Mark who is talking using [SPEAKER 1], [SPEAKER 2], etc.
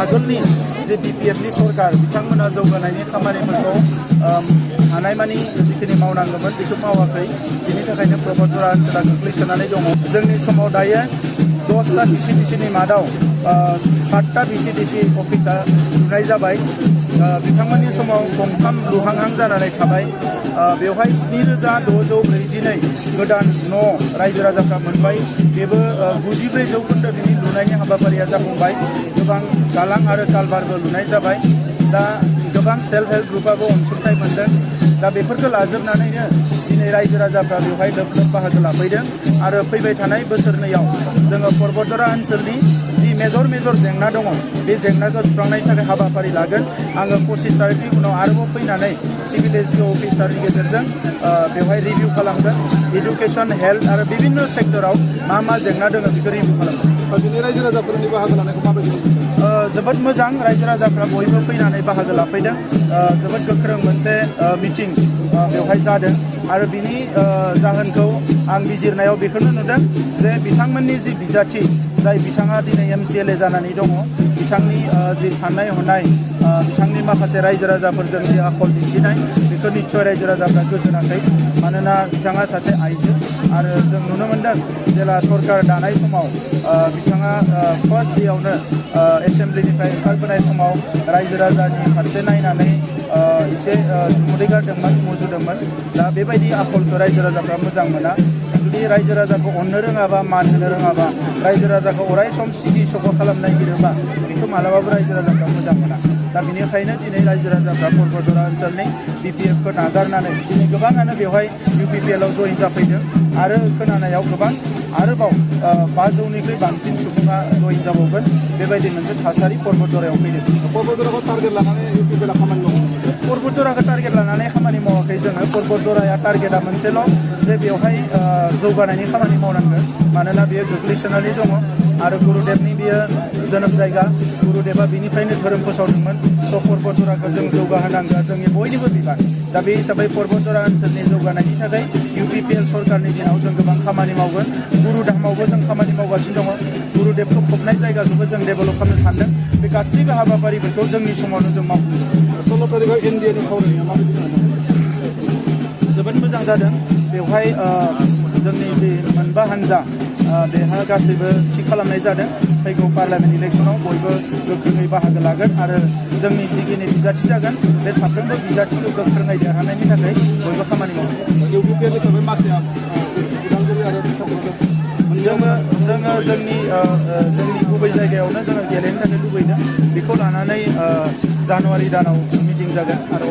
[SPEAKER 1] आगोलनि जे बिपिएफनि सरकार बिथांमोना जौगानायनि खामानिफोरखौ हानायमानि जिखिनि मावनांगौमोन बेखौ मावाखै। बिनि थाखायनो प्रमद जरा ओनसोला गोग्लैसोनानै दङ। जोंनि समाव दायो 10टा भिसिडिसिनि मादाव 7टा भिसिडिसि अफिसा लुनाय जाबाय। बिथांमोननि समाव गंथाम लुहांहां जानानै थाबाय। बेवहाय 7,642 गोदान न' रायजो राजाफ्रा मोनबाय। बेबो 94% बिनि लुनायनि हाबाफारिया जाफुंबाय। गोबां दालां आरो कालभारबो लुनाय जाबाय। दा गोबां सेल्फ हेल्प ग्रुपाबो अनसुंथाइ मोनदों। दा बेफोरखौ लाजोबनानैनो दिनै रायजो राजाफ्रा बेवहाय लोब लोब बाहागो लाफैदों। आरो फैबाय थानाय बोसोरनैयाव जोङो पर्बतजरा ओनसोलनि जि मेजर जेंना दङ बे जेंनाखौ सुस्रांनायनि थाखाय हाबाफारि लागोन। आङो 25 तारिखनि उनाव आरोबाव फैनानै सिभिल एसडिअ अफिसारनि गेजेरजों बेवहाय रिभिउ खालामगोन। इडुकेसन, हेल्थ आरो बिभिन्न सेक्टराव मा जेंना दङ बेखौ रिभिउ खालामगोन।
[SPEAKER 2] दिनै रायजो राजाफोरनि बाहागो लानायखौ माबायदि
[SPEAKER 1] जोबोद मोजां। रायजो राजाफ्रा बयबो फैनानै बाहागो लाफैदों। जोबोद गोख्रों मोनसे मिटिं बेवहाय जादों। आरो बिनि जाहोनखौ आं बिजिरनायाव बेखौनो नुदों जे बिथांमोननि जि बिजाथि जाय बिथाङा दिनै MCLA जानानै दङ, बिथांनि जि साननाय हनाय, बिथांनि माखासे रायजो राजाफोरजों जि आखल दिन्थिनाय बेखौ निस्सय रायजो राजाफ्रा गोजोनाखै। मानोना बिथाङा सासे आइजो आरो जों नुनो मोनदों जेला सरकार दानाय समाव बिथाङा फार्स्ट डेयावनो एसेम्ब्लिनिफ्राय ओंखारबोनाय समाव रायजो राजानि फारसे नायनानै एसे जुमुदै गारदोंमोन, मुजुदोंमोन। दा बेबायदि आखलखौ रायजो राजाफ्रा मोजां मोना। जुदि रायजो राजाखौ अननो रोङाबा, मान होनो रोङाबा, रायजो राजाखौ अराय सम सिगि सग' खालामनो नागिरोबा बेखौ मालाबाबो रायजो राजाफ्रा मोजां मोना। दा बेनिखायनो दिनै रायजो राजाफ्रा पर्बतजरा ओनसोलनि बिपिएफखौ नागारनानै दिनै गोबाङानो बेवहाय UPPLआव जइन जाफैदों। आरो खोनानायाव गोबां आरोबाव 500निख्रुइ बांसिन सुबुङा जइन जाबावगोन। बेबायदि मोनसे थासारि पर्बतजरायाव फैदों।
[SPEAKER 2] पर्बतजराखौ टारगेट लानानै UPPLआ खामानि मावो।
[SPEAKER 1] पर्बतजराखौ टारगेट लानानै खामानि मावाखै जोङो। पर्बतजराया टारगेटआ मोनसेल' जे बेवहाय जौगानायनि खामानि मावनांगोन। मानोना बेयो गोग्लैसोनानै दङ आरो गुरुदेबनि बेयो जोनोम जायगा। गुरुदेबा बिनिफ्रायनो धोरोम फोसावदोंमोन। स' पर्बतजराखौ जों जौगाहोनांगौआ जोंनि बयनिबो बिबान। दा बे हिसाबै पर्बतजरा ओनसोलनि जौगानायनि थाखाय UPPL सरकारनि दिनाव जों गोबां खामानि मावगोन। गुरुधामावबो जों खामानि मावगासिनो दङ। गुरुदेबखौ फबनाय जायगाखौबो जों डेभेलप खालामनो सानदों। बे गासैबो हाबाफारिफोरखौ जोंनि समावनो जों मावगोन।
[SPEAKER 2] 16 तारिखआव NDAनि सावरायनाया माबायदि जादों?
[SPEAKER 1] जोबोद मोजां जादों। बेवहाय जोंनि बे मोनबा हान्जा बेहा गासैबो थि खालामनाय जादों। फैगौ पार्लामेन्ट इलेक्सनाव बयबो गोख्रोङै बाहागो लागोन आरो जोंनि जिखिनि बिजाथि जागोन बे साफ्रोमबो बिजाथिखौ गोख्रोङै देरहानायनि थाखाय बयबो खामानि मावगोन।
[SPEAKER 2] UPPL हिसाबै मासिया उदालगुरि आरो
[SPEAKER 1] जोङो जोंनि गुबै जायगायावनो जोङो गेलेनो थाखाय लुबैदों। बेखौ लानानै जानुवारि दानाव मिटिं जागोन आरो